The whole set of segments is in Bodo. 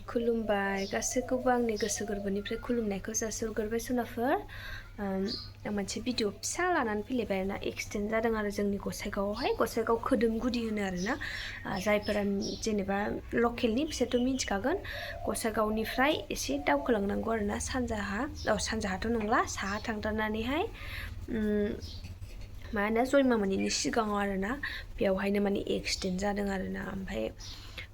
खुलुमबाय गासैखौबो आंनि गोसो गोरबोनिफ्राय खुलुमनायखौ जासिहरग्रोबाय सनाफोर आं मोनसे भिडिअ फिसा लानानै फैलायबाय आरोना एक्सटेन्ड जादों आरो जोंनि गसाइगावआवहाय गसाइगाव खोदोमगुदि होनो आरोना जायफोरा जेनेबा लकेलनि बिसोरथ' मिन्थिखागोन गसाइगावनिफ्राय एसे दावखोलांनांगौ आरोना सानजाहाथ' नंला साहा थांथारनानैहाय मा होनो जयमामनिनि सिगाङाव आरोना बेयावहायनो माने एक्सटेन्ड जादों आरोना ओमफ्राय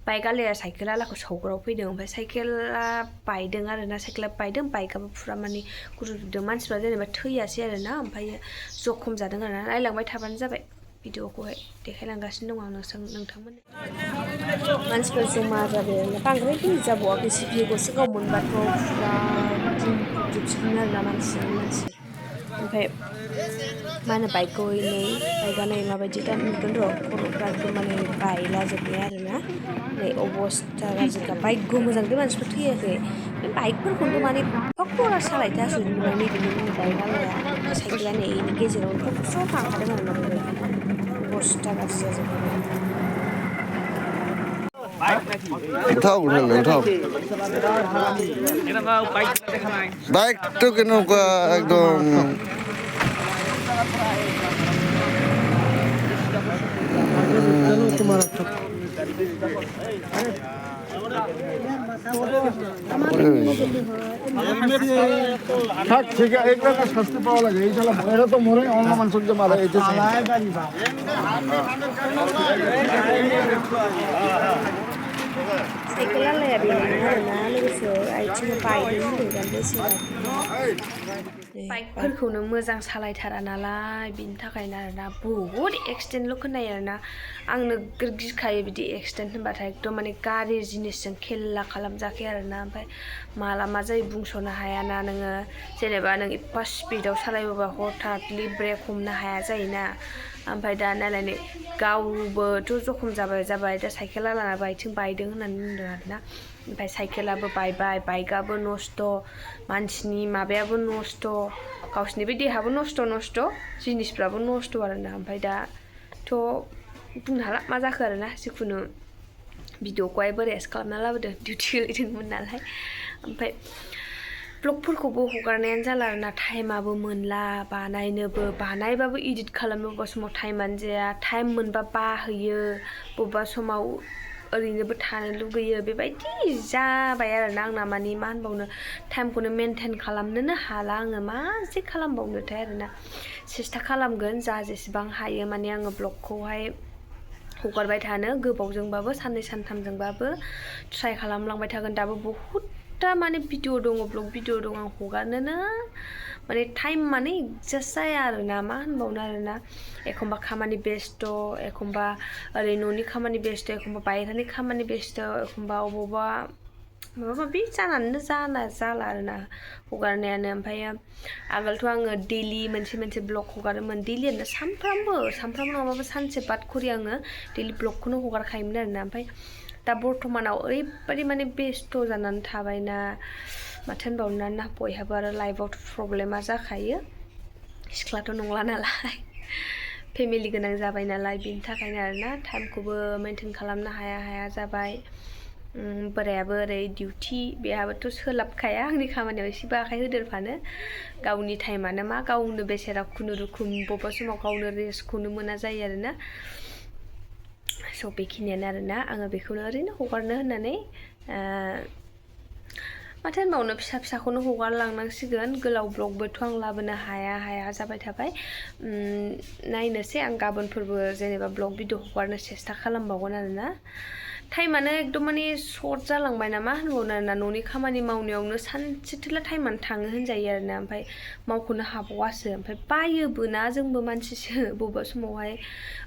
बाइक आलाया साइकेल आलाखौ सौग्राव फैदों ओमफ्राय साइकेला बायदों आरोना साइकेला बायदों बाइकआबो फुरा माने गुरुबदों मानसिफ्रा जेनेबा थैयासै आरोना ओमफ्राय जखम जादों आरोना नायलांबाय थाबानो जाबाय भिडिअखौहाय देखायलांगासिनो दं आं नोंथांमोन मानसिफोर जमा जाबाय आरोना बांद्राय दै जाबावाखैसो बियो गसाइगाव मोनबाथ' फुरा बुंफबजोबसिगोन आरोना मानसियानो मानसि ओमफ्राय मा होनो बाइकखौ नै बाइकआ नै माबायदि दा नुगोन र' खर'फ्रा एकदम माने बायलाजोबनाय आरोना नै अबस्था गाज्रिखा बाइकखौ मोजांदे मानसिफोर थैयाखै बे बाइकफोरखौनोथ' माने एफा खरा सालायथासै नैबेनो नै बाइक आलाया साइकेला नै इनि गेजेरावनो थब स्र' थांखादों आरोना बे बाइकआ अबस्था गाज्रि जाजोब्बाय माने বাইক তো কেনেকুৱা একদম ঠিক আছে এইগুলো শাস্তি পাওয়া লাগে এই শালা এরা তো মরে অন্য মানুষকে মারা এই साइकेल आलाया बेनो आरोना लोगोसे आथिङा बायदों होनदों बेसेरा बाइकफोरखौनो मोजां सालायथारा नालाय बिनि थाखायनो आरोना बहुद एक्सिडेन्टल' खोनायो आरोना आं नोगोर गिखायो बिदि एक्सिडेन्ट होनबाथाय एकदम माने गारि जिनिसजों खेला खालामजाखै आरोना ओमफ्राय माला मा जायो बुंस'नो हायाना नोङो जेनेबा नों एफा स्पिडआव सालायबोबा हथाथलि ब्रेक हमनो हाया जायोना ओमफ्राय दा नायलाय नै गावबोथ' जखम जाबाय दा साइकेल आलानाबो आथिं बायदों होननानै बुंदों आरोना ओमफ्राय साइकेलाबो बायबाय बाइकआबो नस्थ' मानसिनि माबायाबो नस्थ' गावसिनि बे देहाबो नस्थ' जिनिसफ्राबो नस्थ' आरोना ओमफ्राय दाथ' बुंनो हाला मा जाखो आरोना जिखुनु भिडिअखौहाय बोरैयासो खालामना लाबोदों डिउटि गोलैदोंमोन नालाय ओमफ्राय ब्लगफोरखौबो हगारनायानो जाला आरोना टाइमाबो मोनला बानायबाबो इडिट खालामनो बबेबा समाव टाइमानो जाया टाइम मोनबा बाहैयो बबेबा समाव ओरैनोबो थानो लुगैयो बेबायदि जाबाय आरोना आंना माने मा होनबावनो टाइमखौनो मेनटेन खालामनोनो हाला आङो मा जे खालामबावनोथाय आरोना सेस्था खालामगोन जेसेबां हायो माने आङो ब्लगखौहाय हगारबाय थानो गोबावजोंबाबो साननै सानथामजोंबाबो ट्राइ खालामलांबाय थागोन दाबो बहुदथा माने भिडिअ दङ ब्लग भिडिअ दङ आं हगारनोनो माने टाइम माने एडजास्ट जाया आरोना मा होनबावनो आरोना एखमबा खामानि बेस्थ' एखमबा ओरै न'नि खामानि बेस्थ' एखमबा बायहेरानि खामानि बेस्थ' एखमबा अबावबा माबा माबि जानानैनो जाला आरोना हगारनायानो ओमफ्राय आगोलथ' आङो डेलि मोनसे ब्लग हगारोमोन डेलि आरोना सानफ्रामबो नङाबाबो सानसे बाद खरि आङो डेलि ब्लगखौनो हगारखायोमोन आरोना ओमफ्राय दा बर्थमानाव ओरैबायदि माने बेस्थ' जानानै थाबायना माथो होनबावनो ना बयहाबो आरो लाइफआवथ' प्रब्लेमा जाखायो सिख्लाथ' नंला नालाय फेमिलि गोनां जाबाय नालाय बिनि थाखायनो आरोना टाइमखौबो मेनटेन खालामनो हाया जाबाय बोरायाबो ओरै डिउटि बेहाबोथ' सोलाबखाया आंनि खामानियाव एसेबो आखाइ होदेरफानो गावनि टाइमानो मा गावनो बेसेरा खुनुरुखुम बबेबा समाव गावनो रेस्टखौनो मोना जायो आरोना स' बेखिनियानो आरोना आङो बेखौनो ओरैनो हगारनो होननानै माथो होनबावनो फिसाखौनो हगारलांनांसिगोन गोलाव ब्लगबोथ' आं लाबोनो हाया जाबाय थाबाय नायनोसै आं गाबोनफोरबो जेनेबा ब्लग भिडिअ हगारनो सेस्था खालामबावगोन आरोना टाइमानो एकदम माने सर्ट जालांबाय ना मा होनबावनो आरोना न'नि खामानि मावनायावनो सानसेथोला टाइमानो थाङो होनजायो आरोना ओमफ्राय मावख'नो हाबावासो ओमफ्राय बायोबो ना जोंबो मानसिसो बबेबा समावहाय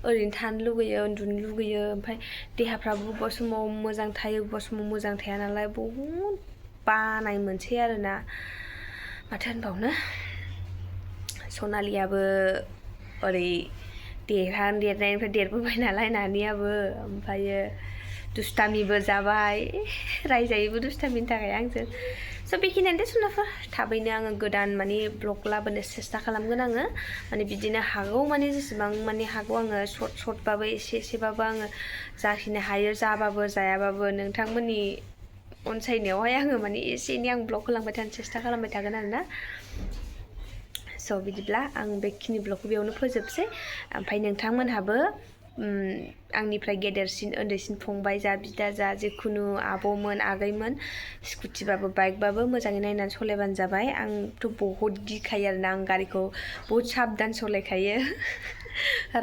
ओरैनो थानो लुगैयो उन्दुनो लुगैयो ओमफ्राय देहाफ्राबो बबेबा समाव मोजां थायो बबेबा समाव मोजां थाया नालाय बहुद बानाय मोनसै आरोना माथो होनबावनो सनालियाबो ओरै देरनायनिफ्राय देरबोबाय नालाय नानियाबो ओमफ्रायो दुस्टामिबो जाबाय रायजायोबो दुस्टामिनि थाखाय आंजों स' बेखिनियानो दे सुनाफोर थाबैनो आङो गोदान माने ब्लग लाबोनो सेस्था खालामगोन आङो माने बिदिनो हागौ माने जेसेबां माने हागौ आङो सर्टबाबो एसेबाबो आङो जाखिनि हायो जाबाबो जायाबाबो नोंथांमोननि अनसायनायावहाय आङो माने एसे एनै आं ब्लग होलांबाय थानो सेस्था खालामबाय थागोन आरोना स' बिदिब्ला आं बेखिनि ब्लगखौ बेयावनो फोजोबसै ओमफ्राय नोंथांमोनहाबो आंनिफ्राय गेदेरसिन उन्दैसिन फंबाय जा बिदा जा जिखुनु आब'मोन आगैमोन स्कुटिबाबो बाइकबाबो मोजाङै नायनानै सालायबानो जाबाय आंथ' बहुद गिखायो आरोना आं गारिखौ बहुद साबधान सालायखायो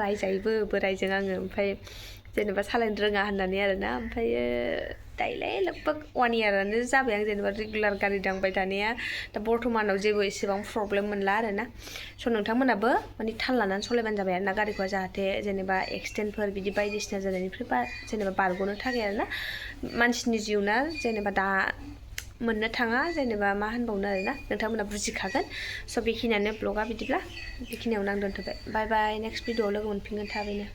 रायजायोबो बोरायजों आङो ओमफ्राय जेनेबा सालायनो रोङा होननानै आरोना ओमफ्रायो दायोलाय लगभग 1 इयारानो जाबाय आं जेनेबा रेगुलार गारि दांबाय थानाया दा बर्थमानाव जेबो एसेबां प्रब्लेम मोनला आरोना स' नोंथांमोनाबो माने थाल लानानै सालायबानो जाबाय आरोना गारिखौ जाहाथे जेनेबा एक्सिडेन्टफोर बिदि बायदिसिना जानायनिफ्राय जेनेबा बारग'नो थाखाय आरोना मानसिनि जिउ ना जेनेबा दा मोननो थाङा जेनेबा मा होनबावनो आरोना नोंथांमोना बुजिखागोन स' बेखिनियानो ब्लगा बिदिब्ला बेखिनियावनो आं दोनथ'बाय बाय बाय नेक्स्ट भिडिअआव लोगो मोनफिनगोन थाबैनो